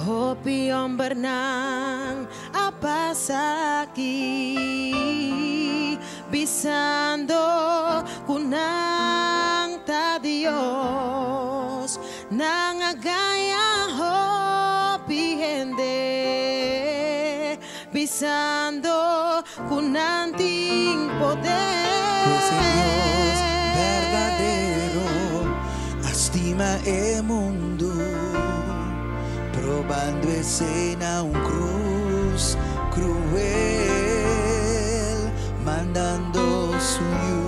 Hopi hombernan a pasa aki bisando ku nan ta Dios. Nan a gaña hopi hende bisando ku nan tin poder. Pues e Dios berdadero a stima e mundu, probando esei na un krus kruel, mandando su Yu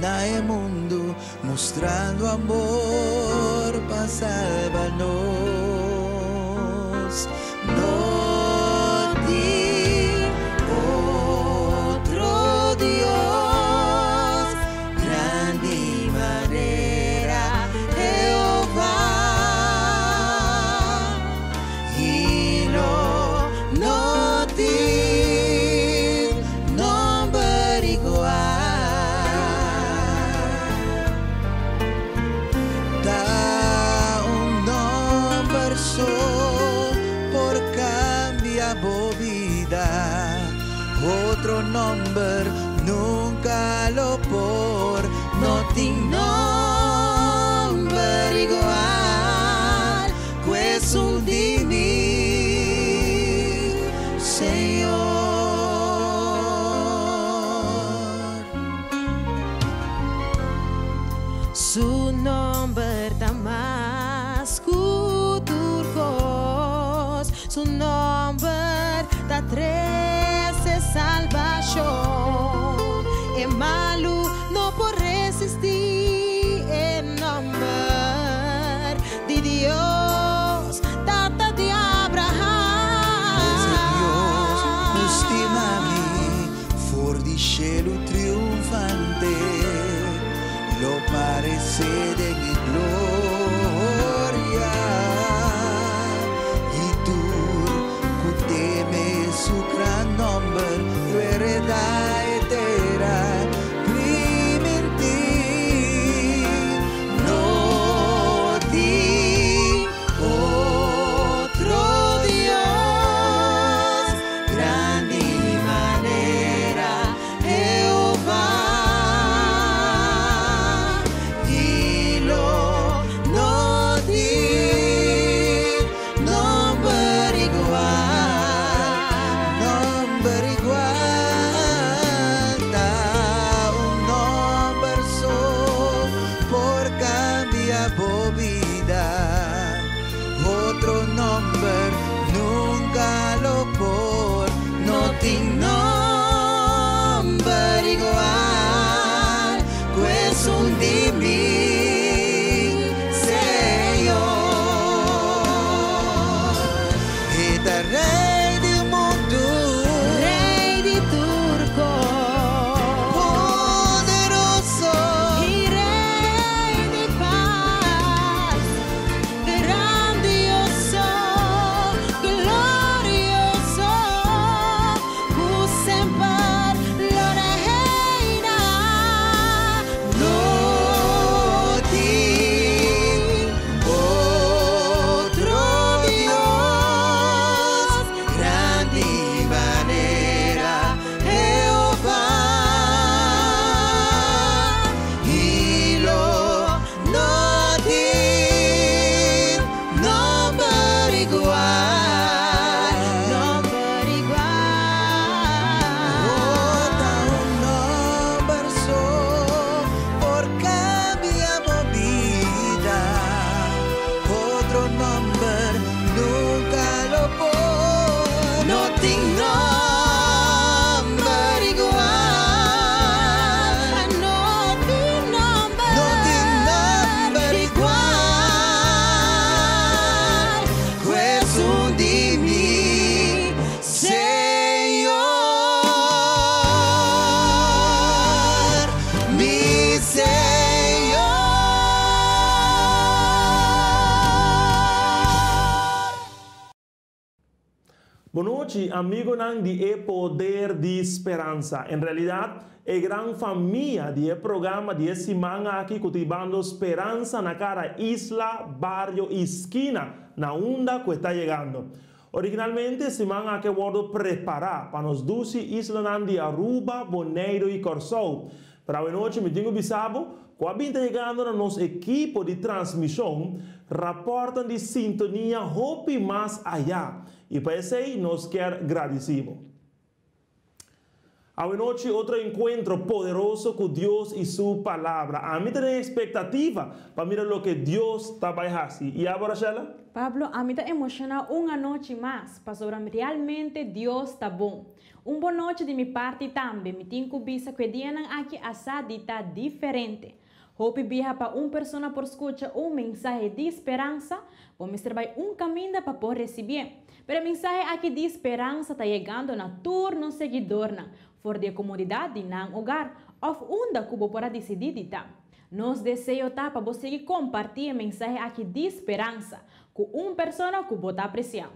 na e mundu, mustrando amor pa salba nos. No tin otro Dios grandi manera Jehová, i lo no tin nomber igual. Ta un nomber so por kambia bo bida. Otro nomber nunka lo por. No tin nomber igual ku esun di mi Señor. Su nomber ta mas ku tur kos. Su nomber ta trese salbashon. E malu no por resistí e nomber di Dios, Tata di Abraham. Pues e Dios ku stima mi for di shelu triunfante lo paresé den e gloria, i tur ku teme su gran nomber lo heredá e tera primintí. No tin otro Dios grandi manera Jehová, i lo no tin nomber igual. Nomber igual, ta un nomber so por kambia bo bida. Otro nomber nunka lo por. No tin nomber igual ku esun di mi Señor. E ta Rei di mundu, Rei di tur kos, poderoso, i Rei di pas, grandioso, glorioso, ku semper lo reina. No tin otro Dios grandi manera Jehová, i lo no tin nomber igual. Nomber igual. Oh, ta un nomber so por kambia bo bida. Otro nomber nunka lo por. No tin nomber igual. No tin nomber No tin nomber igual ku esun di mi Señor, mi Señor. Bon nochi, amigonan di E Poder di Speransa. En realidad, e gran famia di e programa di e siman aki cu ta hibando speransa na cada isla, bario y skina na unda cu e ta yegando. Originalmente e siman aki a wordo prepara pa nos dushi islanan di Aruba, Boneiro y Corsou. Pero awe nochi mi tin cu bisa bo cu a bin ta yegando na nos ekipo di transmision raportnan di sintonia hopi mas aya y pa esey nos kier gradici bo. Awe nochi otro encuentro poderoso cu Dios y su Palabra. Ami ta den expectativa pa mira loke Dios ta bay haci. Y abo, Rachela? Pablo, Ami ta emociona un anochi mas, pasobra realmente Dios ta bon. Un bon nochi di mi parti tambe, mi tin cu bisa cu e dianan aki a sa di ta diferente. Hopi biaha pa un persona por scucha un mensahe di speransa, bo mester bai un caminda pa por recibié. Pero e mensahe aki di speransa ta yegando na tur nos seguidornan, for di e comodidad di nan hogar, of unda cu bo por a dicidi di ta. Nos deseo ta pa bo sigui comparti e mensahe aki di speransa cu un persona cu bo ta aprecia.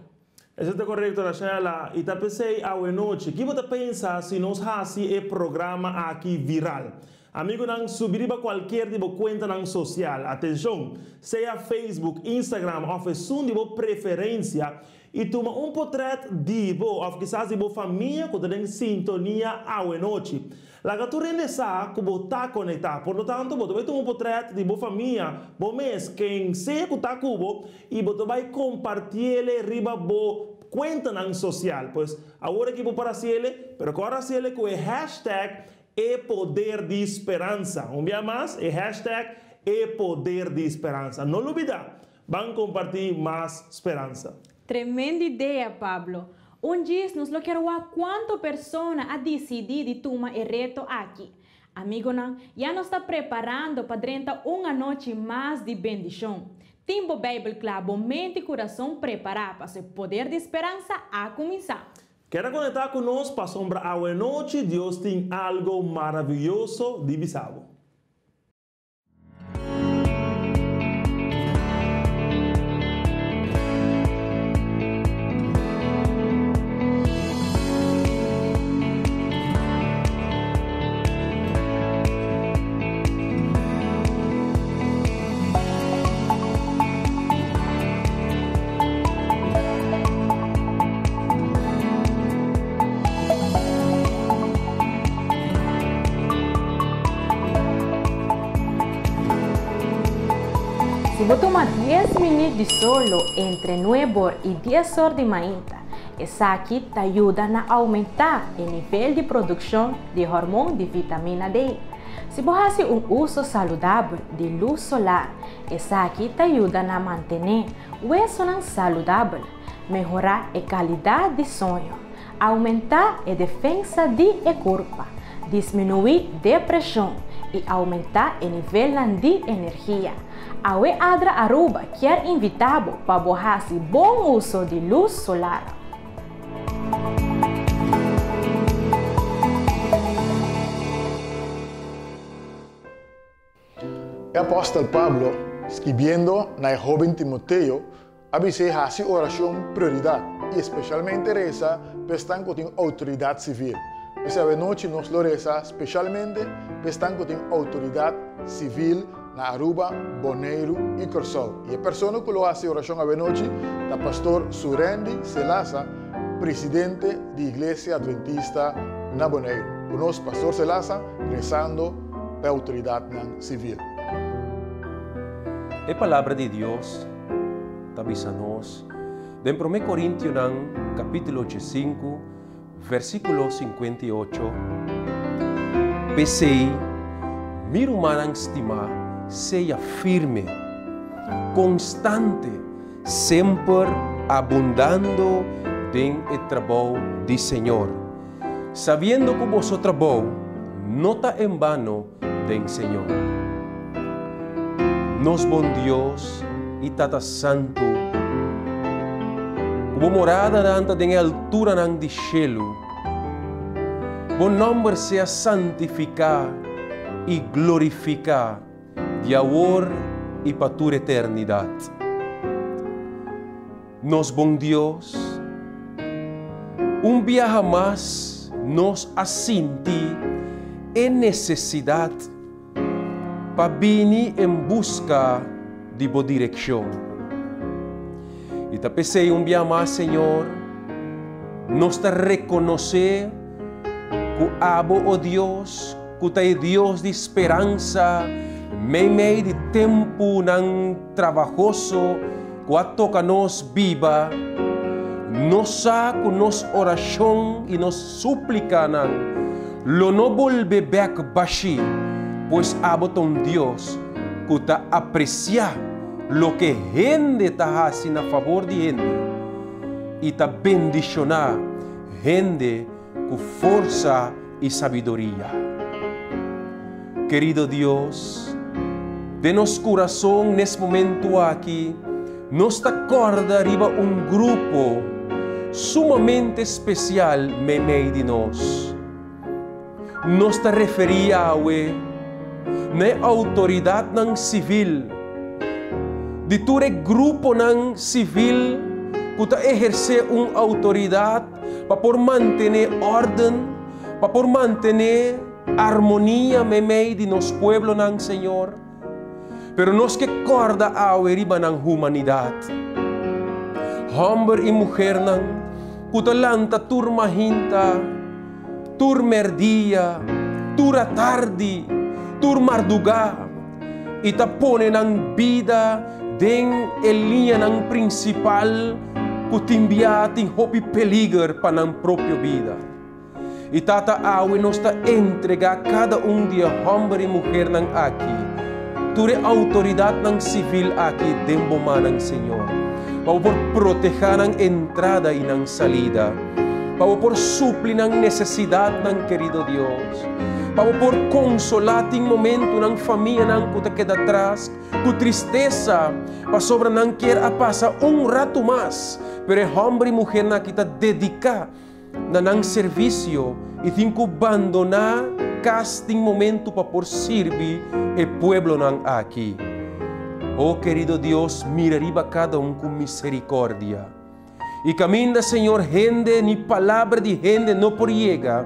Esei ta korekto, Rachela. I ta p'esei awenochi. Ki bo ta pensa si nos hasi e programa aki viral? Amigunan, subi riba kualkier di bo kuentanan sosial. Atenshon! Sea Facebook, Instagram òf esun di bo preferensia i tuma un potrèt di bo òf kisas di bo famia ku ta den sintonia awenochi. Laga tur hende sa ku bo ta konektá. Por lo tanto, bo ta bai tuma un potrèt di bo famia, bo mes, ken sea ku ta ku bo, i bo ta bai kompartiele riba bo kuentanan sosial. Pues, awor aki bo por hasiele, pero kòrda hasiele ku e hashtag E Poder di Speransa. Un bia mas, e hashtag E Poder di Speransa. No lubidá! Ban kompartí mas speransa. Tremendo idea, Pablo. Un djis nos lo kier wak cuanto persona a dicidi di tuma e reto aki. Amigonan, ya nos ta preparando pa drenta un anochi mas di bendicion. Tin bo Bijbel cla, bo mente y curason prepara paso e poder di speransa a cuminsa. Keda conecta cu nos pasobra awenochi Dios tin algo maraviyoso di bisa bo. Si bo tuma dies minüt di solo entre nuebor i dies or di mainta, esaki ta yuda na oumentá e nivel di produkshon di hormon di vitamina D. Si bo hasi un uso saludabel di lus solar, esaki ta yuda na mantené wesonan saludabel, mehorá e kalidat di soño, Oumentá e defensa di e kurpa, disminuí depreshon i oumentá e nivelnan di energia. Awe Adra Aruba kier invitá bo pa bo hasi bon uso di lus solar. E apòstel Pablo, skibiendo na e hóben Timoteo, a bis'é hasi orashon prioridat i espeshalmente resa pa esnan ku tin outoridat sivil. P'esei awenochi nos lo resa speshalmente pa esnan ku tin outoridat sivil na Aruba, Boneiru i Kòrsou. I e persona ku lo hasi orashon awenochi ta Pastor Surendy Selasa, presidente di Iglesia Adventista na Boneiru. Ku nos Pastor Selasa resando. pa e outoridatnan sivil. E Palabra di Dios ta bisa nos den Promé Korintionan kapítulo diesinku, versíkulo 58, P'esei, mi rumannan stimá, sea firme, konstante, semper abundando den e trabou di Señor. Sabiendo ku boso trabou no ta en bano den Señor. Nos bon Dios i Tata Santu, ku bo moradanan ta den e alturanan di shelu, bo nòmber sea santifiká i glorifiká di awor i pa tur eternidat. Nos bon Dios. Un biaha mas nos a sinti e nesesidat pa bini en buska di bo direkshon. I ta p'esei un biaha mas, Señor, nos ta rekonosé ku abo, o Dios, ku ta e Dios di speransa meimei di tempunan trabahoso ku a toka nos biba, nos sa ku nos orashon i nos súplikanan lo no bolbe bèk bashí, pues abo ta un Dios ku ta apresiá loke hende ta hasi na fabor di hende i ta bendishoná hende ku forsa i sabiduria. Kerido Dios, den nos kurason nes momentu aki, nos ta kòrda riba un grupo sumamente spesial meimei di nos. Nos ta referí awe na e outoridatnan sivil di tur e gruponan sivil ku ta ehersé un outoridat pa por mantené órden, pa por mantené armonia meimei di nos pueblonan, Señor. Pero nos ke kòrda awe riba nan humanidat. Hòmber i muhernan ku ta lanta tur mahinta, tur mèrdia, tur atardi, tur mardugá i ta pone nan bida den e liñanan prinsipal ku tin bia tin hopi peliger pa nan propio bida. I Tata awe nos ta entregá kada un di e hòmber i muhernan aki, tur e outoridatnan sivil aki den bo mannan, Señor, pa bo por protehá nan entrada i nan salida, pa bo por supli nan nesesidatnan, kerido Dios, pa bo por konsolá tin momentu nan famianan ku ta keda tras ku tristesa pasobra nan kier a pasa un ratu mas, pero e hòmber i muhernan aki ta dediká na nan servisio i tin ku bandoná kas tin momentu pa por sirbi e pueblonan aki. O kerido Dios, mira riba kada un ku miserikòrdia. I kaminda, Señor, hende ni palabra di hende no por yega,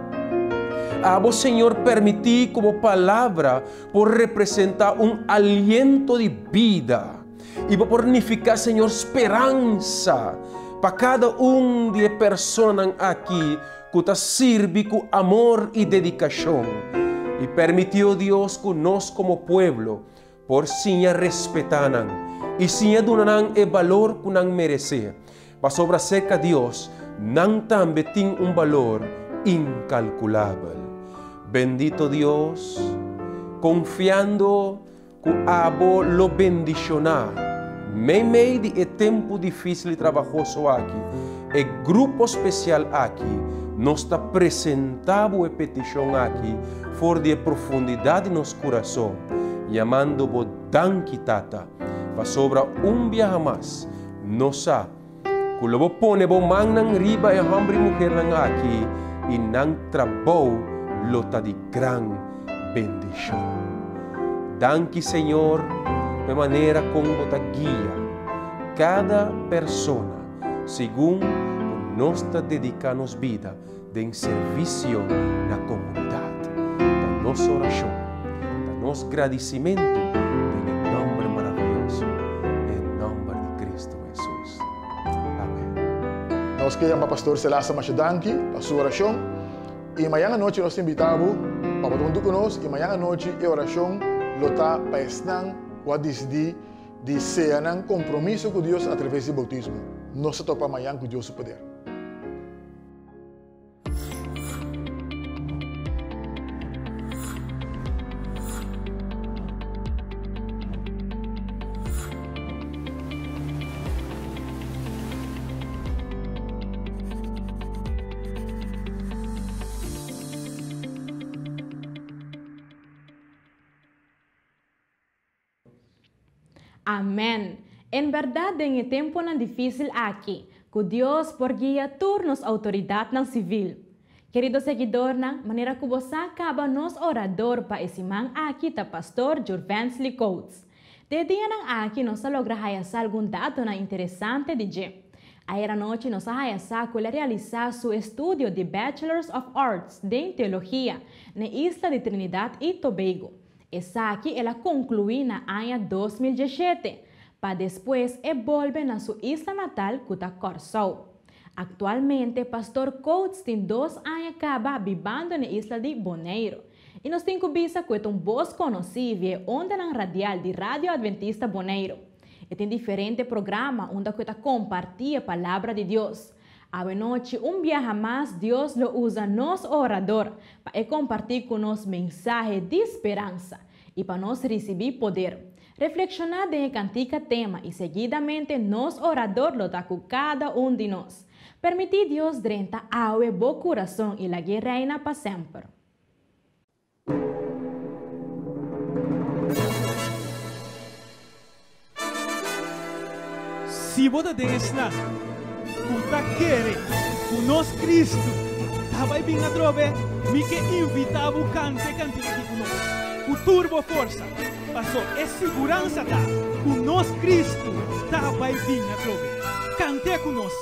abo, Señor, permití ku bo palabra por representá un aliento di bida. I bo por nifiká, Señor, speransa pa kada un di e personanan aki ku ta sirbi ku amor i dedikashon. I permití, o Dios, ku nos komo pueblo por siña respetá nan i siña duna nan e balor ku nan meresé, pasobra serka Dios nan tambe tin un balor inkalkulabel. Bendito Dios, konfiando Ku abo lo bendishoná. Meimei di e tempu difísil i trabahoso aki, e grupo spesial aki, nos ta presentá bo e petishon aki for di e profundidat di nos kurason, yamando bo danki, Tata, pasobra un biaha mas nos sa ku lo bo pone bo mannan riba e hòmber i muhernan aki i nan trabou lo ta di gran bendishon. Danki Señor pa e manera kon bo ta guia kada persona segun ku nos ta dediká nos bida den servisio na komunidat. Ta nos orashon, ta nos gradisimentu den e nòmber maravioso, e nòmber di Kristu Hesus. Amen. Nos ke yama Pastor Selasa masha danki pa su orashon i mañan anochi nos ta invita bo pa bo ta huntu ku nos i mañan anochi e orashon lo ta pa esnan ku a disidí di sea nan kompromiso ku Dios atraves di boutismo. Nos ta topa mañan ku Dios su poder. Amen! En bèrdat den e tempunan difísil aki, ku Dios por guia tur nos outoridatnan sivil. Kerido seguidornan, manera ku bo sa kaba nos orador pa e siman aki ta Pastor Jurvensley Coates. De dianan aki nos a logra haya sa algun datonan interesante di dje. Ayera nochi nos a haya sa cu el a realisa su estudio di Bachelors of Arts den Teologia n'e isla di Trinidad y Tobago. Esaki el a conclui na aña 2017, pa despues e bolbe na su isla natal cu ta Corsou. Actualmente Pastor Coates tin dos aña caba bibando n'e isla di Boneiro. Y nos tin cu bisa cu e ta un bos conoci via e ondanan radial di Radio Adventista Boneiro. E tin diferente programa unda cu e ta comparti e Palabra di Dios. Awe nochi un biaha mas Dios lo usa nos orador pa e comparti cu nos mensahe di speransa y pa nos ricibi poder. Reflexiona den e cantica tema y seguidamente nos orador lo ta cu cada un di nos. Permiti Dios drenta awe bo curason y lag'e reina pa semper. Si bo ta den esnan ku ta kere ku nos Kristu ta bai bin atrobe, mi ke invitá bo kanta e kantika aki ku nos ku tur bo forsa, paso e siguransa ta ku nos Kristu ta bai bin atrobe. Kant'é ku nos!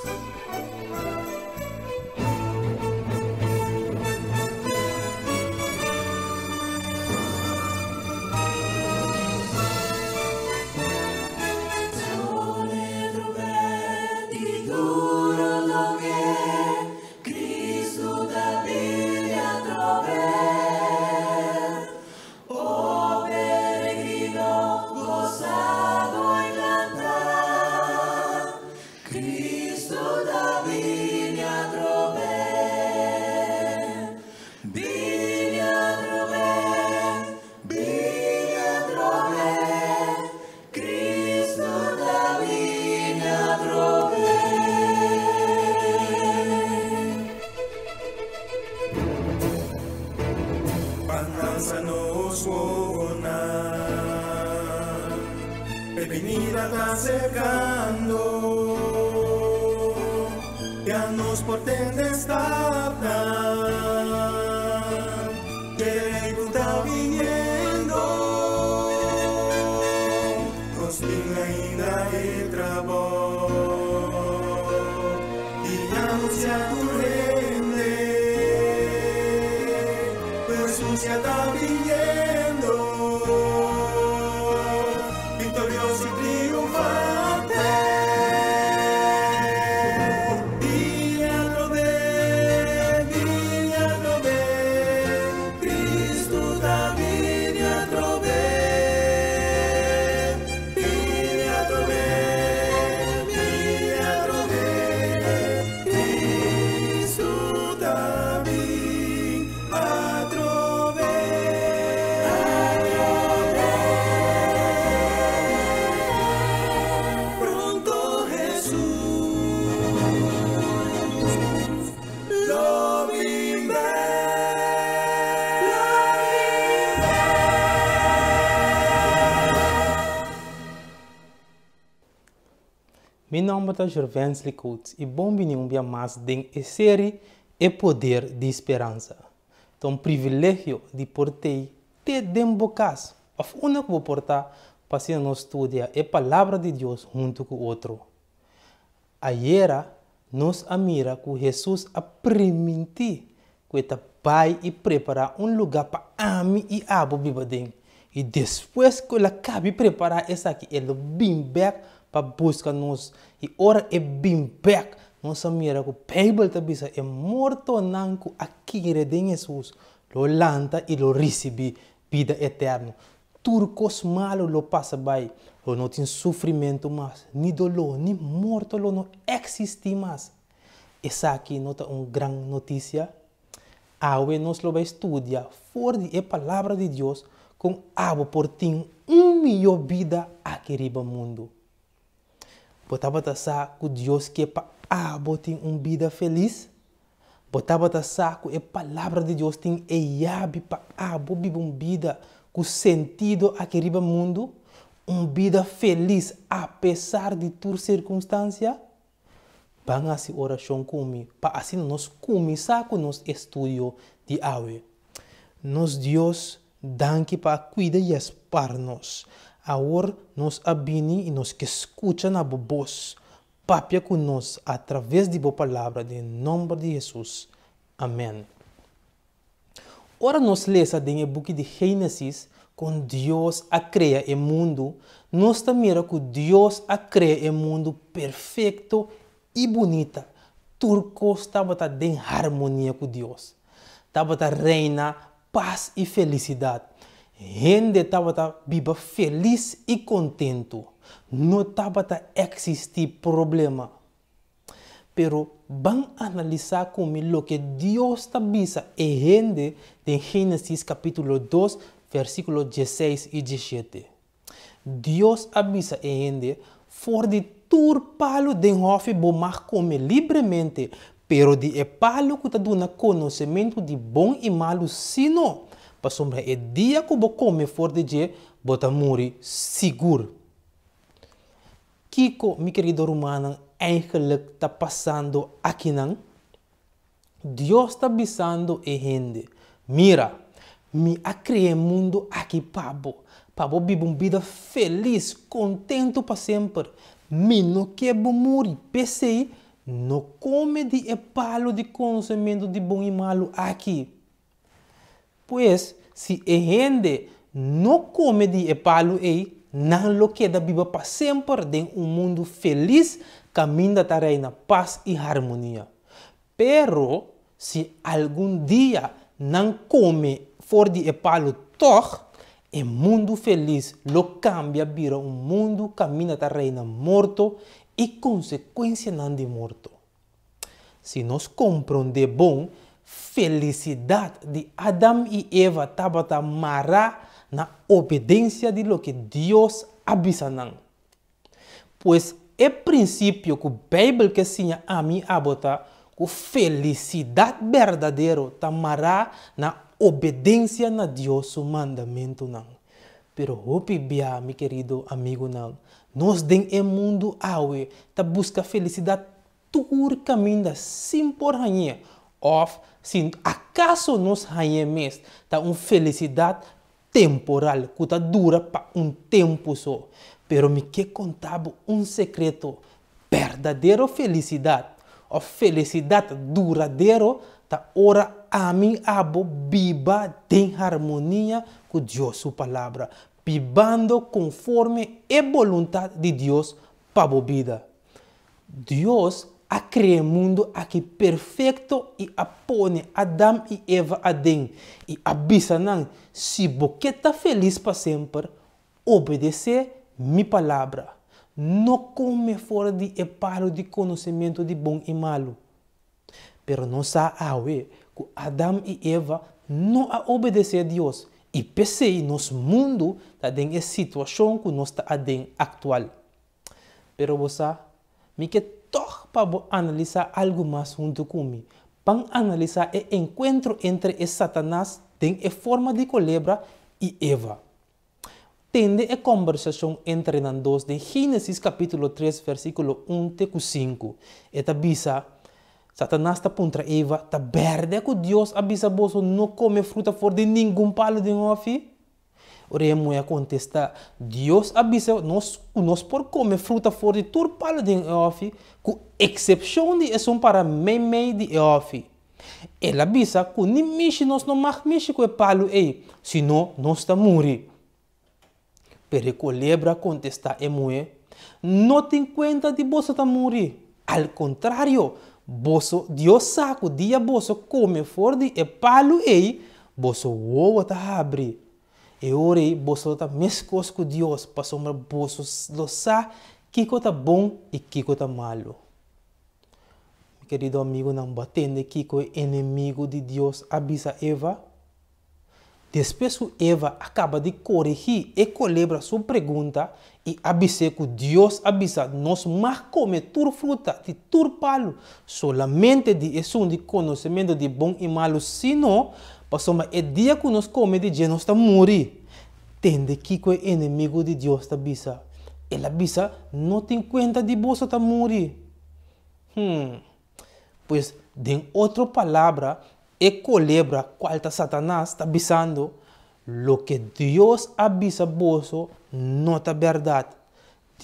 Mi nòmber ta Jurvensley Coates i bon bini un bia mas den e seri E Poder di Speransa. Ta un privilegio di por tei te den bo kas òf unda ku bo por ta pa asina nos studia e Palabra di Dios huntu ku otro. Ayera nos a mira ku Hesus a primintí ku e ta bai i prepará un lugá pa ami i abo biba den, i despues ku el a kabi prepará esaki e lo bin bèk pa buska nos. I ora e bin bèk, nos a mira ku Beibel ta bisa e mortonan ku a kere den Hesus lo lanta i lo risibí bida eterno. Tur kos malu lo pasa bai, lo no tin sufrimentu mas, ni doló, ni morto lo no eksistí mas. Esaki no ta un gran notisia? Awe nos lo bai studia for di e Palabra di Dios kon abo por tin un mihó bida aki riba mundu. Bo tabata sa ku Dios ke pa abo tin un bida felis? Bo tabata sa ku e Palabra di Dios tin e yabi pa abo biba un bida ku sentido aki riba mundu? Un bida felis apesar di tur sirkunstansia? Ban hasi orashon ku mi pa asina nos kuminsá ku nos estudio di awe. Nos Dios, danki pa a kuida i a spar nos. Awor nos a bini i nos ke skucha na bo bos. Papia ku nos atraves di bo Palabra den nòmber di Hesus. Amèn. Ora nos lesa den e buki di Génesis kon Dios a krea e mundu, nos ta mira ku Dios a krea e mundu perfekto i bunita. Tur kos tabata den harmonia ku Dios. Tabata reina pas i felisidat. Hende tabata biba felis i kontentu. No tabata eksistí problema. Pero ban analisá ku mi loke Dios ta bisa e hende den Génesis kapítulo dos, versíkulo diesseis i diesshete. Dios a bisa e hende, For di tur palu den hòfi bo mag kome libremente, pero di e palu ku ta duna konosementu di bon i malu sí no, pasobra e dia ku bo kome for di dje, bo ta muri sigur. Kiko, mi kerido rumannan, eigenlijk ta pasando akinan? Dios ta bisando e hende, Mira, mi a krea e mundu aki pa bo, pa bo biba un bida felis, kontentu pa semper. Mi no ke bo muri, p'esei no kome di e palu di konosementu di bon i malu aki. Pues, si e hende no kome di e palu ei, nan lo keda biba pa semper den un mundu felis kaminda ta reina pas i harmonia. Pero, si algun dia nan kome for di e palu tòg, e mundu felis lo kambia bira un mundu kaminda ta reina morto i konsekuensianan di morto. Si nos komprondé bon, felisidat di Adam i Eva tabata mará na obedensia di loke Dios a bisa nan. Pues e prinsipio ku Beibel ke siña ami i abo ta ku felisidat berdadero ta mará na obedensia na Dios su mandamentunan. Pero hopi bia, mi kerido amigunan, nos den e mundu awe ta buska felisidat tur kaminda sin por hañ'é, òf si akaso nos hañ'é mes, ta un felisidat temporal ku ta dura pa un tempu so. Pero mi ke konta bo un sekreto, berdadero felisidat òf felisidat duradero ta ora ami abo biba den harmonia ku Dios su Palabra, bibando konforme e boluntat di Dios pa bo bida. Dios a krea e mundu aki perfekto i a pone Adam i Eva aden i a bisa nan, Si bo ke ta felis pa semper, obedesé mi palabra. No kome for di e palu di konosementu di bon i malu. Pero nos sa awe ku Adam i Eva no a obedesé Dios i p'esei nos mundu ta den e situashon ku nos ta aden aktual. Pero bo sa, mi ke tòg pa bo analisá algu mas huntu ku mi. Ban analisá e enkuentro entre e Satanas den e forma di kolebra i Eva. Tende e kòmbersashon entre nan dos den Génesis kapítulo tres versíkulo un te ku sinku. E ta bisa, Satanas ta puntra Eva, Ta bèrdè ku Dios a bisa boso no kome fruta for di ningun palu den hòfi? Ora e muhé a kontestá, Dios a bisa nos ku nos por kome fruta for di tur palu den e hòfi, ku eksepshon di esun pará meimei di e hòfi. El a bisa ku ni mishi nos no mag mishi ku e palu ei, sino nos ta muri. Pero e kolebra a kontestá e muhé, No tin kuenta di boso ta muri. Al kontrario, boso, Dios sa ku dia boso kome for di e palu ei, boso wowo ta habri. E ora ei boso lo ta meskos ku Dios, pasobra boso lo sa kiko ta bon i kiko ta malu. Mi kerido amigunan, bo a tende kiko e enemigu di Dios a bisa Eva? Despues ku Eva a kaba di korigí e kolebra su pregunta i a bis'é ku Dios a bisa nos mag kome tur fruta di tur palu, solamente di esun di konosementu di bon i malu sí no, pasobra e dia ku nos kome di dje nos ta muri. Tende kiko e enemigu di Dios ta bisa. El a bisa, No tin kuenta di boso ta muri. Hmm. Pues, den otro palabra, e kolebra, kual ta Satanas, ta bisando, Loke Dios a bisa boso no ta bèrdat.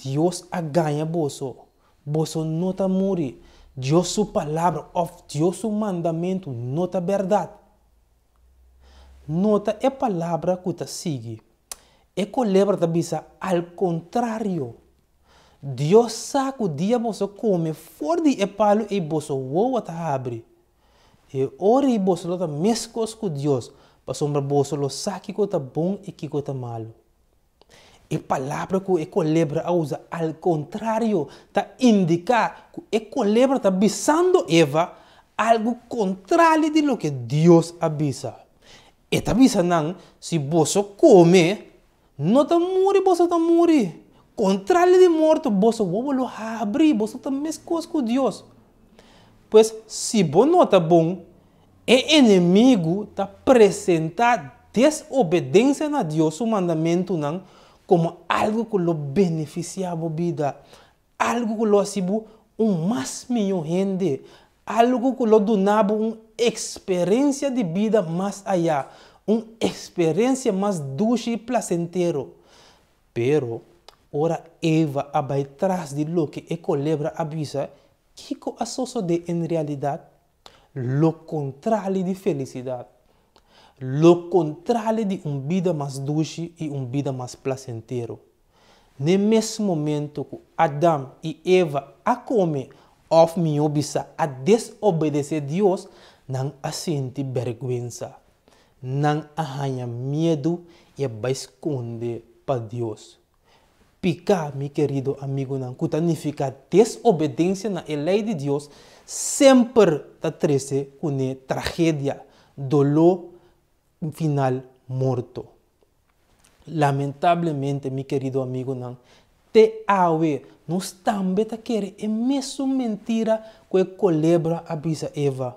Dios a gaña boso. Boso no ta muri. Dios su palabra òf Dios su mandamentu no ta bèrdat. Nota e palabra ku ta sigui. E kolebra ta bisa al kontrario. Dios sa ku dia boso kome for di e palu ei boso wowo ta habri. E ora ei boso lo ta meskos ku Dios, pasobra boso lo sa kiko ta bon i kiko ta malu. E palabra ku e kolebra a usa al kontrario ta indiká ku e kolebra ta bisando Eva algu kontrali di loke Dios a bisa. E ta bisa nan, Si boso kome, no ta muri boso ta muri. Kontrali di morto, boso wowo lo habri, boso ta meskos ku Dios. Pues, si bo no ta bon, e enemigu ta presentá desobedensia na Dios su mandamentunan komo algu ku lo benefisiá bo bida, algu ku lo hasi bo un mas mihó hende, algu ku lo duna bo un eksperensia di bida mas ayá, un eksperensia mas dushi i plasentero. Pero, ora Eva a bai tras di loke e kolebra a bisa, kiko a sosodé en realidat? Lo kontrali di felisidat. Lo kontrali di un bida mas dushi i un bida mas plasentero. N'e mes momento ku Adam i Eva a kome, òf mihó bisá a desobedesé Dios, nan a sinti bèrgwensa. Nan a haña miedu i a bai skonde pa Dios. Piká, mi kerido amigunan, ku ta nifiká desobedensia na e lei di Dios, semper ta trese kuné tragedia, doló, final morto. Lamentablemente, mi kerido amigunan, te awe nos tambe ta kere e mesun mentira ku e kolebra a bisa Eva.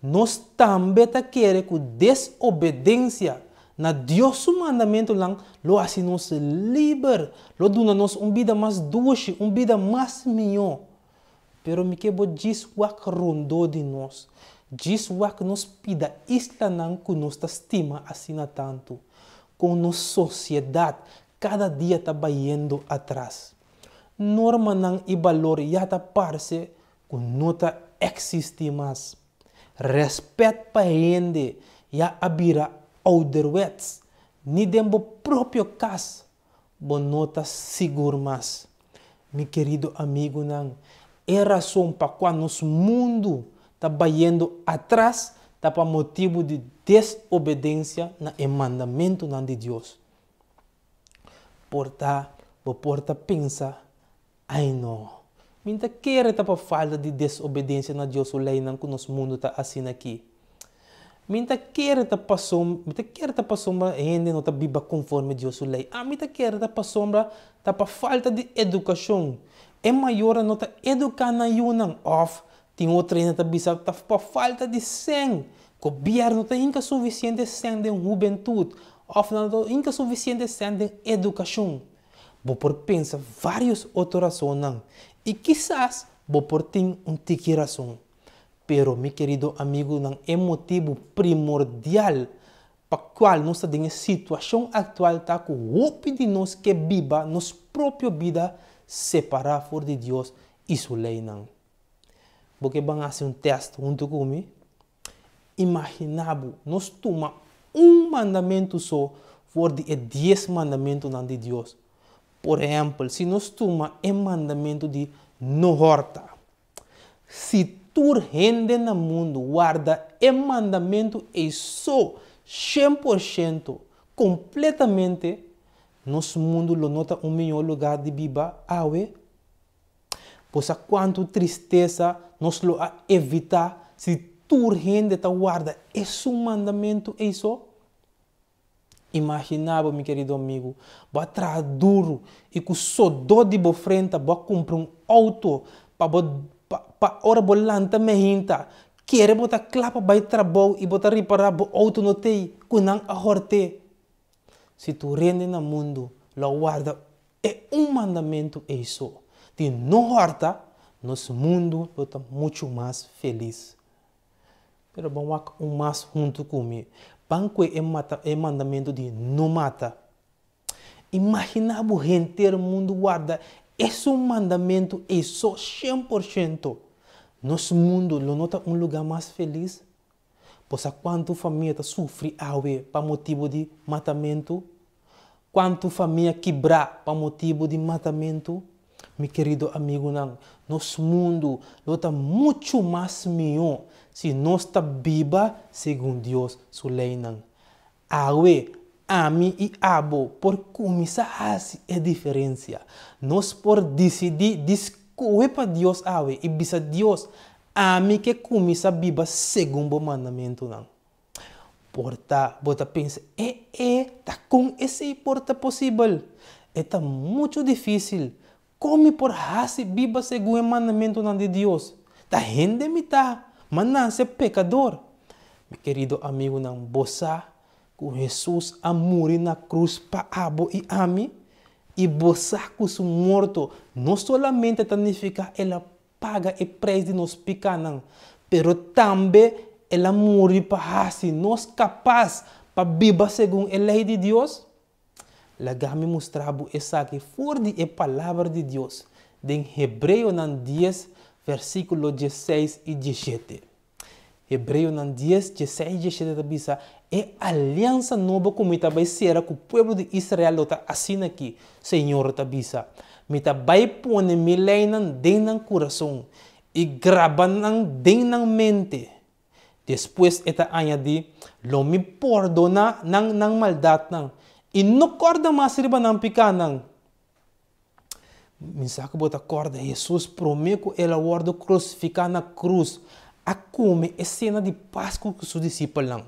Nos tambe ta kere ku desobedensia na Dios su mandamentunan lo hasi nos liber, lo duna nos un bida mas dushi, un bida mas mihó. Pero mi ke bo djis wak rondó di nos, djis wak nos pida islanan ku nos ta stima asina tantu, kon nos sosiedat kada dia ta bayendo atras. Normanan i balor ya ta parse ku no ta eksistí mas. Rèspèt pa hende ya a bira ouderwets, ni den bo propio kas bo no ta sigur mas. Mi kerido amigunan, e rason pa kua nos mundu ta bayendo atras ta pa motibu di desobedensia na e mandamentunan di Dios. Por ta bo por ta pensa, Ai no, mi ta kere ta pa falta di desobedensia na Dios su leinan ku nos mundu ta asina aki. Mi ta kere ta pasom, mi ta kere ta pasobra hende no ta biba konforme Dios su lei. Ah, mi ta kere ta pasobra ta pa falta di edukashon. E mayornan no ta eduká nan yunan. Òf tin otro hende ta bisa ta pa falta di sèn. Gobièrnu no ta hinka sufisiente sèn den hubentut. Òf nan no ta hinka sufisiente sèn den edukashon. Bo por pensa vários otro rasonnan i kisas bo por tin un tiki rason. Pero, mi kerido amigunan, e motibu primordial pa kual nos ta den e situashon aktual ta ku hopi di nos ke biba nos propio bida separá for di Dios i Su leinan. Bo ke ban hasi un tèst huntu ku mi? Imaginá bo, nos tuma un mandamentu so for di e dies mandamentunan di Dios. Por ehèmpel, si nos tuma e mandamentu di no hòrta. Si tur hende na mundu warda e mandamentu ei so 100%, kompletamente, nos mundu lo no ta un mihó lugá di biba awe? Bo sa kuantu tristesa nos lo a evitá si tur hende ta warda esun mandamentu ei so? Imaginá bo, mi kerido amigu, bo a traha duru i ku sodó di bo frenta bo a kumpra un outo pa bo pa ora bo lanta mehinta, kere bo ta kla pa bai trabou i bo ta ripará bo outo no t'ei ku nan a hòrt'é. Si tur hende na mundu lo a warda e un mandamentu ei so, di no hòrta, nos mundu lo ta muchu mas felis. Pero ban wak un mas huntu ku mi. Ban kue e mata e mandamentu di no mata. Imaginá bo henter mundu warda Esun mandamentu ei so 100%, nos mundu lo no ta un lugá mas felis? Bo sa kuantu famia ta sufri awe pa motibu di matamentu? Kuantu famia kibrá pa motibu di matamentu? Mi kerido amigunan, nos mundu lo ta muchu mas mihó si nos ta biba segun Dios su leinan. Awe, ami i abo por kuminsá hasi e diferensia. Nos por disidí di skohe pa Dios awe i bisa Dios, Ami ke kuminsá biba segun bo mandamentunan. Por ta bo ta pensa, E e, ta kon esei por ta posibel? E ta muchu difísil. Kon mi por hasi biba segun e mandamentunan di Dios? Ta hende mi ta, m'a nase pekador. Mi kerido amigunan, bo sa ku Hesus a muri na krus pa abo i ami? I bo sa ku su morto no solamente ta nifiká el a paga e preis di nos pikánan, pero tambe el a muri pa hasi nos kapas pa biba segun e lei di Dios? Laga mi mustra bo esaki for di e Palabra di Dios den Hebreonan dies, versíkulo diesseis i diesshete. Hebreonan dies, diesseis i diesshete ta bisa, E aliansa nobo ku mi ta bai sera ku pueblo di Israel lo ta asina aki, Señor ta bisa, Mi ta bai pone mi leinan den nan kurason i graba nan den nan mente. Despues e ta añadí, Lo mi pordoná nan nan maldatnan i no kòrda mas riba nan pikánan. Mi sa ku bo ta kòrda Hesus promé ku el a wòrdu krusifiká na krus a kome e sena di Pasku ku su disipelnan.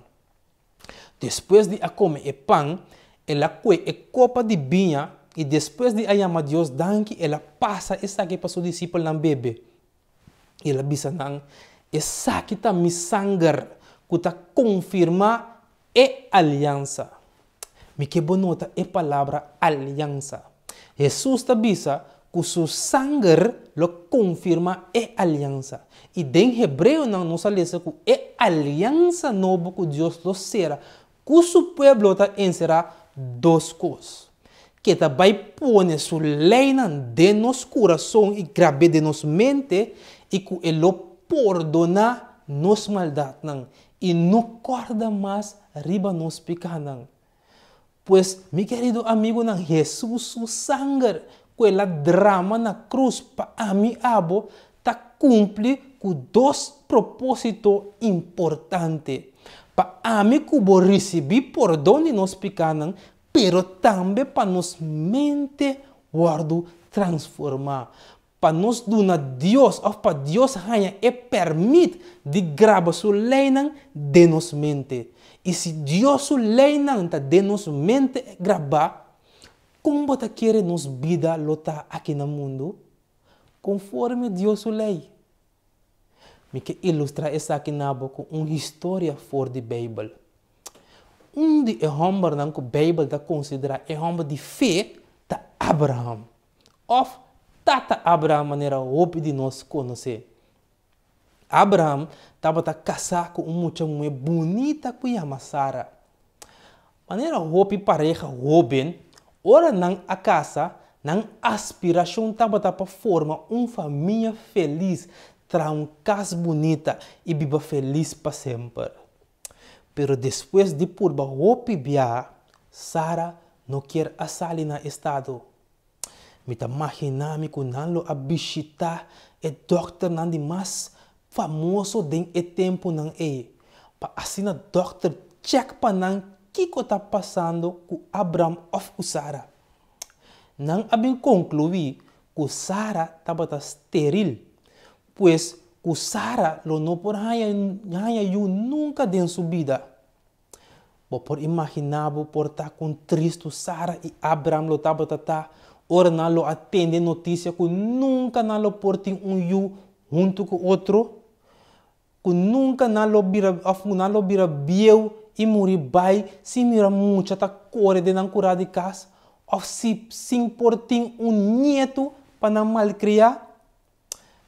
Despues di a kome e pan, el a kue e kopa di biña i despues di a yama Dios danki el a pasa esaki pa su disipelnan bebe. El a bisa nan, Esaki ta mi sanger ku ta konfirmá e aliansa. Mi ke bo nota e palabra aliansa. Hesus ta bisa ku su sanger lo konfirmá e aliansa. I den Hebreonan nos a lesa ku e aliansa nobo ku Dios lo sera ku su pueblo ta enserá dos kos, Ke ta bai pone su leinan den nos kurason i grab'é den nos mente i ku e lo pordoná nos maldatnan i no kòrda mas riba nos pikánan. Pues, mi kerido amigunan, Hesus su sanger ku el a drama na krus pa ami abo ta kumpli ku dos propósito importante, pa ami ku bo risibí pordon di nos pikánan, pero tambe pa nos mente wòrdu transformá, pa nos duna Dios òf pa Dios haña e pèrmit di graba su leinan den nos mente. I si Dios su leinan ta den nos mente grabá, kon bo ta kere nos bida lo ta aki na mundu? Konforme Dios su lei. Mi ke ilustrá esaki na bo ku un historia for di Beibel. Un di e hòmbernan ku Beibel ta konsiderá e hòmber di fe ta Abraham, òf Tata Abraham manera hopi di nos konosé. Abraham tabata kasá ku un mucha muhé bunita ku yama Sara. Manera hopi pareha hóben, ora nan a kasa, nan aspirashon tabata pa forma un famia felis, traha un kas bunita i biba felis pa semper. Pero despues di purba hopi biaha, Sara no kier a sali na estado. Mi ta maginá mi ku nan lo a bishitá e dòkternan di mas famoso den e tempunan ei, pa asina dòkter chèk pa nan kiko ta pasando ku Abram òf ku Sara. Nan a bin konkluí ku Sara tabata steril, pues ku Sara lo no por haña haña yu nunka den su bida. Bo por imaginá bo por ta kon tristu Sara i Abraham lo tabata ta ora nan lo a tende notisia ku nunka nan lo por tin un yu huntu ku otro? Ku nunka nan lo bira òf ku nan lo bira bieu i muri bai sin mira mucha ta kore den nan kurá di kas òf si sin por tin un nietu pa nan malkriá?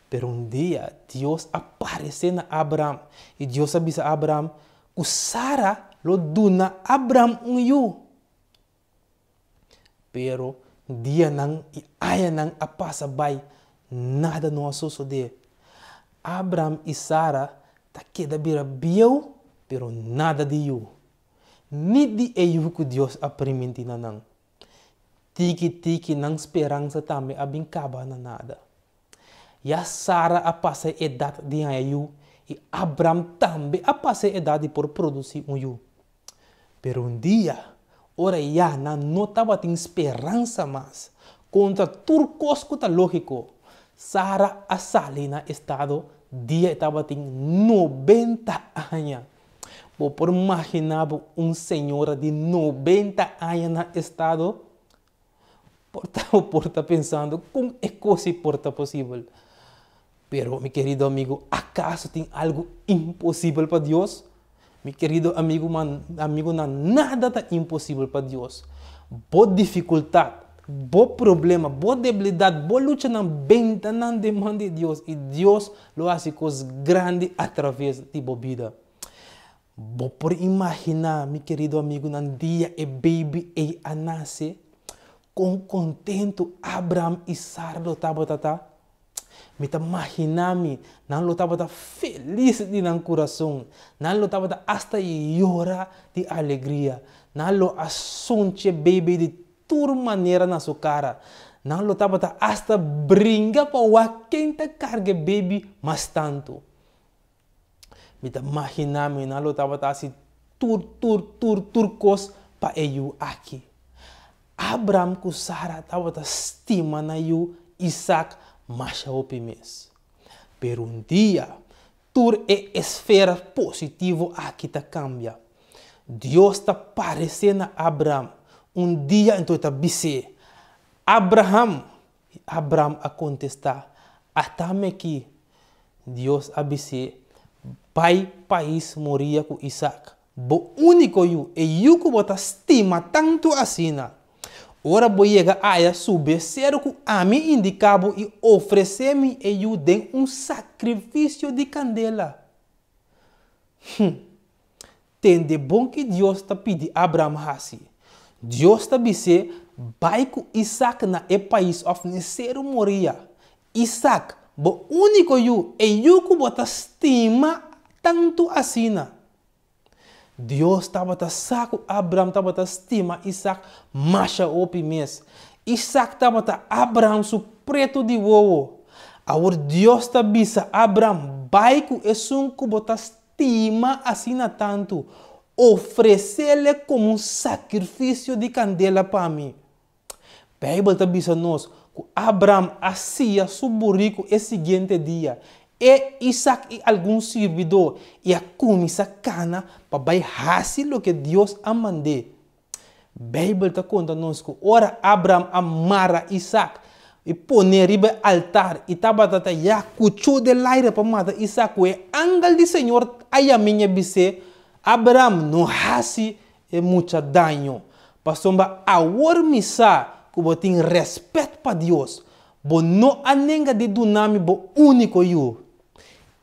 Pero un dia Dios a paresé na Abraham i Dios a bisa Abraham ku Sara lo duna Abraham un yu. Pero Dianan i añanan a pasa bai, nada no a sosodé. Abraham i Sara ta keda bira bieu, pero nada di yu. Ni di e yu ku Dios a primintí na nan. Tiki tiki nan speransa tambe a bin kaba na nada. Ya Sara a pasa e edat di haña yu i Abraham tambe a pasa e edat di por produsí un yu. Pero un dia, ora ya nan no tabatin speransa mas, kontra tur kos ku ta lógiko, Sara a sali na estado dia e tabatin nobenta aña. Bo por maginá bo un señora di nobenta aña na estado? Por ta bo por ta pensando kon e kos ei por ta posibel. Pero, mi kerido amigu, akaso tin algu imposibel pa Dios? Mi kerido amigu, amigunan, nada ta imposibel pa Dios. Bo difikultat, bo problema, bo debilidat, bo luchanan, benta nan den man di Dios i Dios lo hasi kos grandi atraves di bo bida. Bo por imaginá, mi kerido amigunan, dia e baby ei a nase, kon kontentu Abraham i Sara lo tabata ta? Mi ta maginá mi, nan lo tabata felis di nan kurason. Nan lo tabata asta yora di alegria. Nan lo a sunchi e baby di tur manera na su kara. Nan lo tabata asta bringa pa wak ken ta karga e baby mas tantu. Mi ta maginá mi nan lo tabata hasi tur, tur, tur, tur kos pa e yu aki. Abraham ku Sara tabata stima nan yu Isak masha hopi mes. Pero un dia, tur e esfera positivo aki ta kambia. Dios ta paresé na Abraham un dia anto e ta bis'é, Abraham! I Abraham a kontestá, Atami akí. Dios a bis'é, Bai pais Moria ku Isak, bo úniko yu, e yu ku bo ta stima tantu asina. Ora bo yega aya, sube seru ku ami indiká bo i ofresé mi e yu den un sakrifisio di kandela. Hm! Tende bon ki Dios ta pidi Abraham hasi. Dios ta bis'é bai ku Isak na e pais òf n'e seru Moria. Isak, bo úniko yu, e yu ku bo ta stima tantu asina. Dios tabata sa ku Abraham tabata stima Isak masha hopi mes. Isak tabata Abraham su pretu di wowo. Awor Dios ta bisa Abraham bai ku esun ku bo ta Stima asina tantu, ofresele komo un sakrifisio di kandela pa mi. Beibel ta bisa nos ku Abraham a sia su buriku e siguiente dia, e, Isak i algun sirbidó, i a kuminsá kana pa bai hasi loke Dios a mand'é. Beibel ta konta nos ku ora Abraham a mara Isak i pon'é riba e altar i tabata ta ya kuchó den laire pa mata Isak ku e angel di Señor a yam'é i a bis'é, Abraham, no hasi e mucha daño, pasobra awor mi sa ku bo tin rèspèt pa Dios. Bo no a nenga di duna mi bo úniko yu.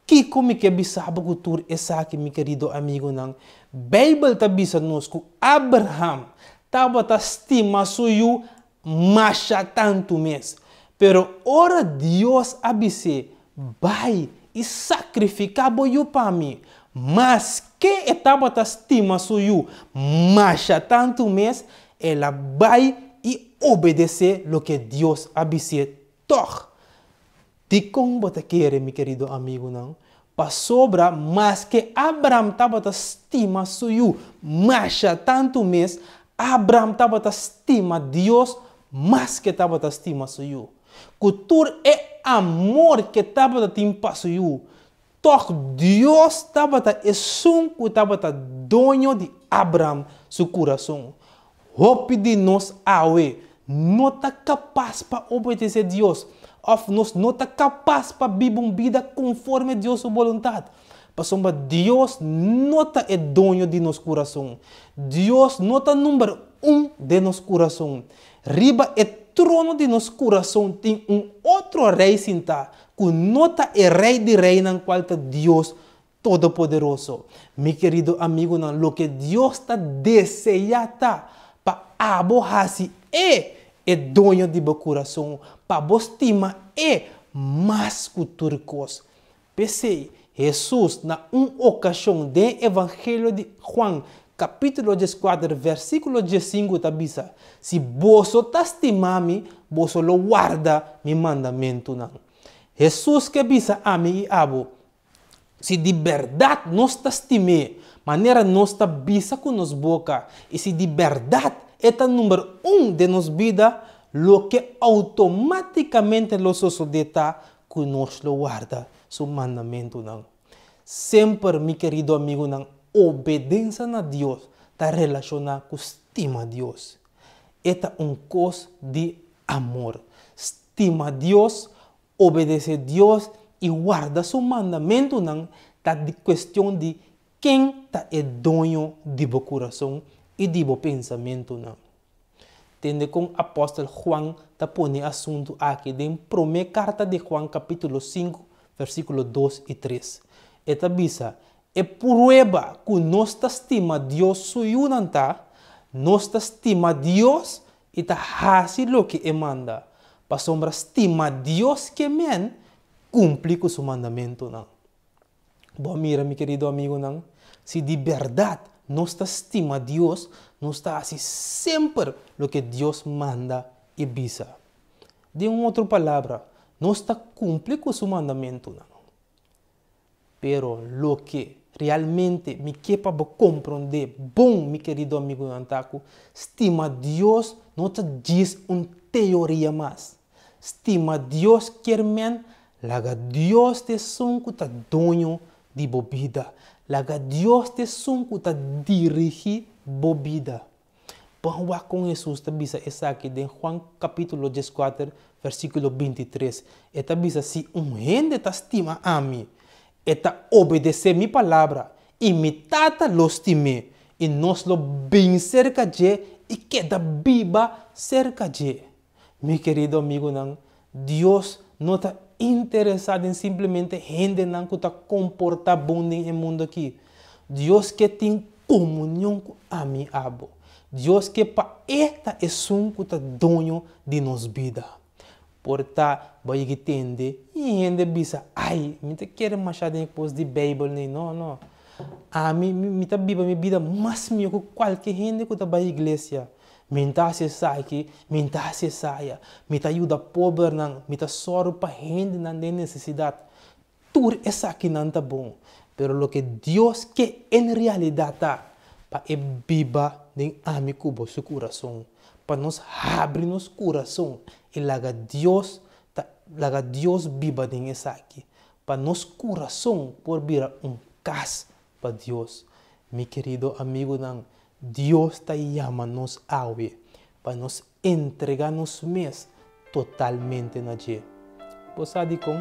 Kiko mi ke bisa bo ku tur esaki, mi kerido amigunan? Beibel ta bisa nos ku Abraham tabata stima su yu masha tantu mes. Pero ora Dios a bis'é, Bai i sakrifiká bo yu pa mi, maske e tabata stima su yu masha tantu mes, el a bai i obedesé loke Dios a bis'é tòg. Dikon bo ta kere, mi kerido amigunan? Pasobra maske Abraham tabata stima su yu masha tantu mes, Abraham tabata stima Dios mas ke tabata stima su yu. Ku tur e amor ke tabata tin pa su yu, tòg Dios tabata esun ku tabata doño di Abraham su kurason. Hopi di nos awe no ta kapas pa obedesé Dios òf nos no ta kapas pa biba un bida konforme Dios su boluntat, pasobra Dios no ta e doño di nos kurason. Dios no ta number un den nos kurason. Riba e trono di nos kurason tin un otro rei sintá ku no ta e Rei di reinan kual ta Dios Todopoderoso. Mi kerido amigunan, loke Dios ta deseá ta pa abo hasi e e doño di bo kurason, pa bo stima e mas ku tur kos. P'esei, Hesus na un okashon den Evangelio di Juan, kapítulo dieskuater, versíkulo diesinku ta bisa, Si boso ta stima mi, boso lo warda mi mandamentunan. Hesus ke bisa ami i abo, si di bèrdat nos ta stim'é manera nos ta bisa ku nos boka i si di bèrdat e ta number un den nos bida, loke outomátikamente lo sosodé ta ku nos lo warda su mandamentunan. Semper, mi kerido amigunan, obedensa na Dios ta relashoná ku stima Dios. E ta un kos di amor. Stima Dios, obedesé Dios i warda su mandamentunan ta di kuestion di ken ta e doño di bo kurason i di bo pensamentunan. Tende kon apòstel Juan ta pone e asuntu aki den promé karta di Juan kapítulo sinku versíkulo dos i tres. E ta bisa, E prueba ku nos ta stima Dios su yunan ta, nos ta stima Dios i ta hasi loke e manda, pasobra stima Dios ke men kumpli ku su mandamentunan. Bo a mira, mi kerido amigunan, si di bèrdat nos ta stima Dios, nos ta hasi semper loke Dios manda i bisa. Den un otro palabra, nos ta kumpli ku su mandamentunan. Pero loke realmente mi ke pa bo komprondé bon, mi kerido amigunan, ta ku stima Dios no ta djis un teoria mas. Stima Dios kier men Laga Dios ta esun ku ta doño di bo bida. Laga Dios ta esun ku ta dirigí bo bida. Bon wak kon Hesus ta bisa esaki den Juan kapítulo dieskuater, versíkulo bintitres. E ta bisa, Si un hende ta stima ami, e ta obedesé mi palabra, i mi Tata lo stim'é, i nos lo bin serka dje i keda biba serka dje. Mi kerido amigunan, Dios no ta interesá den simplemente hendenan ku ta komportá bon den e mundu akí. Dios ke tin komunion ku ami i abo. Dios ke pa E ta esun ku ta doño di nos bida. Por ta bo yegi tende i hende bisa, Ai, mi ta kere mashá den e kos di Beibel nei. No, no. Ami, mi ta biba mi bida mas mihó ku kualke hende ku ta bai iglesia. Mi n'ta hasi esaki, mi n'ta hasi esaya, mi ta yuda pobernan, mi ta sòru pa hendenan den nesesidat. Tur esakinan ta bon, pero loke Dios ke en realidat ta pa e biba den ami ku bo su kurason, pa nos habri nos kurason i laga Dios ta laga Dios biba den esaki, pa nos kurason por bira un kas pa Dios. Mi kerido amigunan, Dios ta yama nos awe pa nos entregá nos mes totalmente na dje. Bo sa dikon?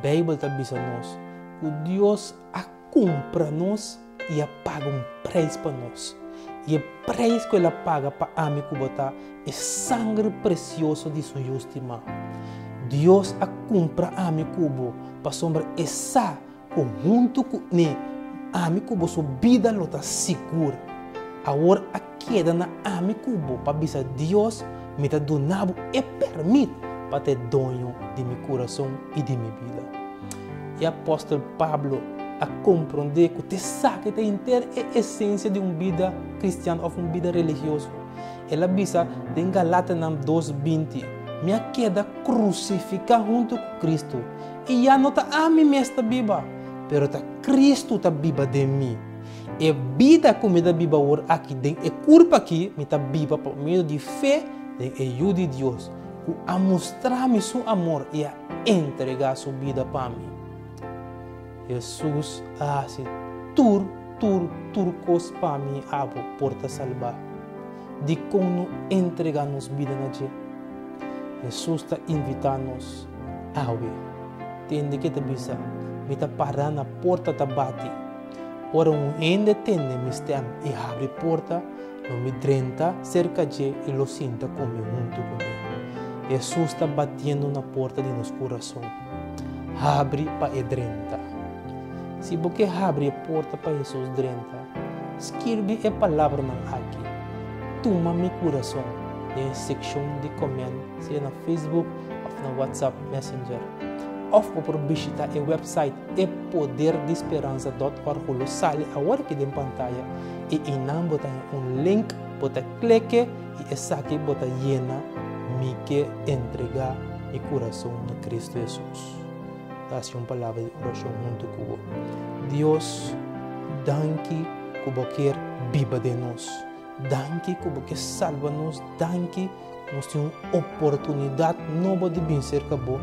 Beibel ta bisa nos ku Dios a kumpra nos i a paga un preis pa nos. I e preis ku el a paga pa ami ku bo ta e sangre presioso di su Yu stimá. Dios a kumpra ami ku bo pasobra e sa ku huntu ku ne ami ku bo su bida lo ta sigur. Awor a keda na ami ku bo pa bisa Dios, mi ta duna bo e pèrmit pa ta e doño di mi kurason i di mi bida. E apòstel Pablo a komprondé ku ta esaki ta henter e esensia di un bida kristian òf un bida religioso. El a bisa den Galatanan dos 20, Mi a keda krusifiká huntu ku Kristu. I ya no ta ami mes ta biba, pero ta Kristu ta biba den mi. E bida ku mi ta biba awor aki den e kurpa aki, mi ta biba pa medio di fe den e Yu di Dios, ku a mustra mi su amor i a entregá su bida pa mi. Hesus a hasi tur, tur, tur kos pa mi i abo por ta salbá. Dikon no entregá nos bida na dje? Hesus ta invitá nos awe. Tende ke ta bisa, Mi ta pará na porta ta bati. Ora un hende tende mi stèm i habri porta, lo mi drenta serka dje i lo sinta kome huntu ku mi. Hesus ta batiendo na porta di nos kurason. Habri pa e drenta. Si bo ke habri e porta pa Hesus drenta, skirbi e palabranan aki, Tuma mi kurason. den sekshon di comment, sea na Facebook òf na WhatsApp Messenger. Òf bo por bishitá e website epoderdiesperansa dòt org ku lo sali awor aki den pantaya i einan bo ta haña un link, bo ta kleke i esaki bo ta yena Mi ke entregá mi kurason na Kristu Hesus. Ta hasi un palabra di orashon huntu ku bo. Dios, danki ku bo kier biba den nos. Danki ku bo ke salba nos. Danki ku nos tin un oportunidat nobo di bin serka bo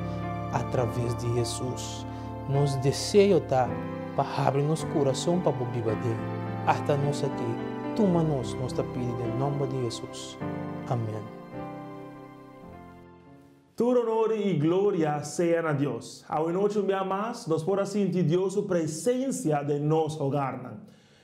atraves di Hesus. Nos deseo ta pa habri nos kurason pa bo biba den. Hasta nos aki. Tuma nos, nos ta pidi den nomber di Hesus. Amen. Tur honor i gloria sea na Dios. Awenochi un bia mas nos por a sinti Dios su presencia den nos hogarnan.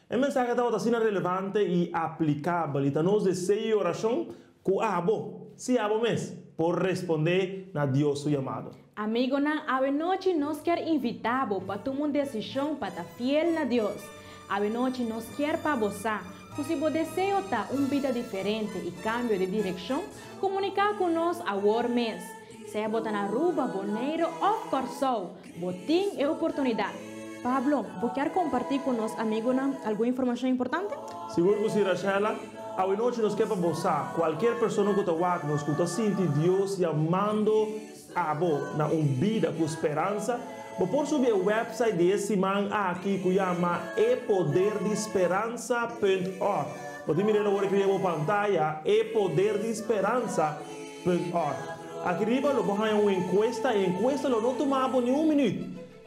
E mensahe tabata asina relevante i aplicabel i ta nos deseo i oracion cu abo, si abo mes, por responde na Dios su yamado. Amigonan, awenochi nos kier invita bo pa tuma un decision pa ta fiel na Dios. Awenochi nos kier pa bo sa cu si bo deseo ta un bida diferente i cambio di direccion, Komuniká ku nos awor mes. Sea bo ta na Aruba, Boneiru òf Kòrsou, bo tin e oportunidat. Pablo, bo kier kompartí ku nos amigunan algun informashon importante? Sigur ku si, Rashella. Awe nochi nos ke pa bo sa, kualkier persona ku ta wak nos ku ta sinti Dios yamando abo na un bida ku speransa, bo por subi e wèpsait di e siman aki ku yama epoderdiesperansa punt org. Bo tin mir'é awor aki riba bo pantaya, epoderdiesperansa punt org. Aki riba lo bo haña un enkuesta, e enkuesta lo no tuma bo ni un minüt.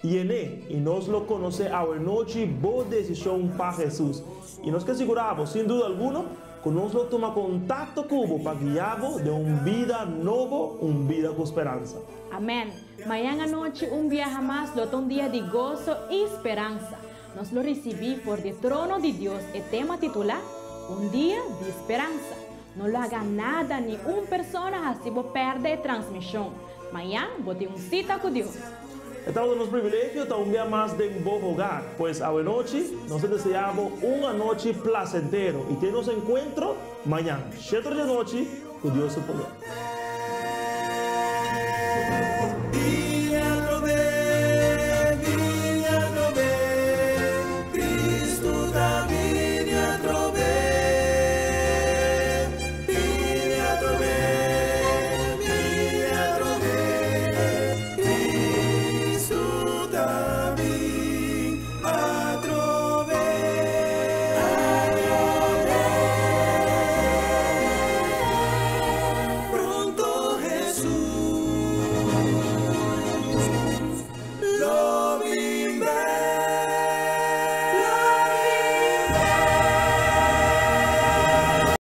Yen'é, i nos lo konosé awenochi bo desishon pa Hesus. I nos ke sigurá bo, sin duda alguno, ku nos lo tuma kontakto ku bo pa guia bo den un bida nobo, un bida ku speransa. Amèn. Mañan anochi un biaha mas lo ta un dia di goso i speransa. Nos lo risibí for di trono di Dios e tema titulá, Un Dia di Speransa. No laga nada ni un persona hasi bo pèrdè e transmishon. Mañan bo tin un sita ku Dios. E tabata nos privilegio ta un bia mas den bo hogar. Pues awenochi nos ta deseá bo un anochi plasentero i te nos enkuentro mañan, shetor di anochi, ku Dios su poder.